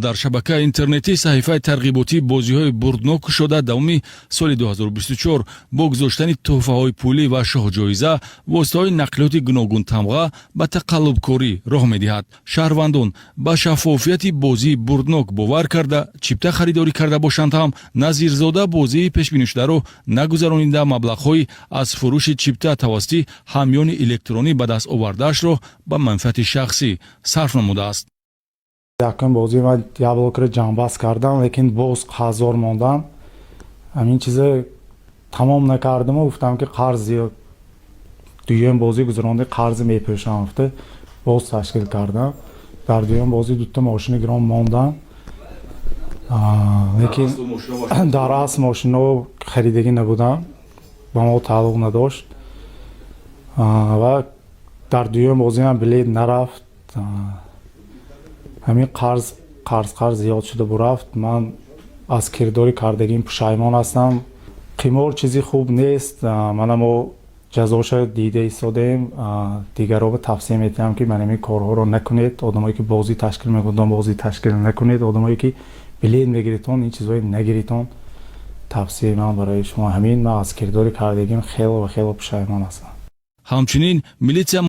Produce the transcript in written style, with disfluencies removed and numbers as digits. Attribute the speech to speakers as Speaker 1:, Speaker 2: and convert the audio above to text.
Speaker 1: Дар шабакаи интернетӣ саҳифаи тарғиботии бозиҳои бурднок кушода, давоми соли 2024 бо гузоштани тӯҳфаҳои пулӣ ва шоҳҷоиза, воситаҳои нақлиёти гуногунтамға ба тақаллубкорӣ роҳ медиҳад. Шаҳрвандон ба шаффофияти бозии бурднок бовар карда, чипта харидорӣ карда бошанд ҳам, Назирзода бозии пешбинишударо нагузаронида, маблағҳои аз фурӯши чипта тавассути ҳамёни электронӣ ба даст овардаашро ба манфиати шахсӣ сарф намудааст.
Speaker 2: Якум бозӣ ман яблокро ҷамъбаст кардам, лекин боз қарздор мондам. Ҳамин чиза тамом накардаму гуфтам, ки қарз зиёд, дуюм бозӣ гузаронда, қарзи мепӯшам гуфта, боз ташкил кардам. Дар дуюм бозӣ дута мошини гирон мондам, лекин дар асл мошино харидагӣ набудам, ба мо тааллуқ надошт. Ва дар дуюм бозиам билет нарафт. Ҳамин қарз, қарз, қарз зиёд шуда бурафт. Ман аз кирдори кардагим пушаймон ҳастам. Қимор чизи хуб нест. Мана мо ҷазоша дида истодаем. Дигаро тавсия метиҳам, ки ман ҳамин корҳоро накунед. Одамое ки бозӣ ташкил мекунед, бозӣ ташкил накунед. Одамое ки билет мегиритон, ин чизҳое нагиритон. Тавсияи ман барои шумо ҳамин. Ман аз кирдори кардагим хело ва хело пушаймон ҳастам.
Speaker 1: Ҳамчунин милитсия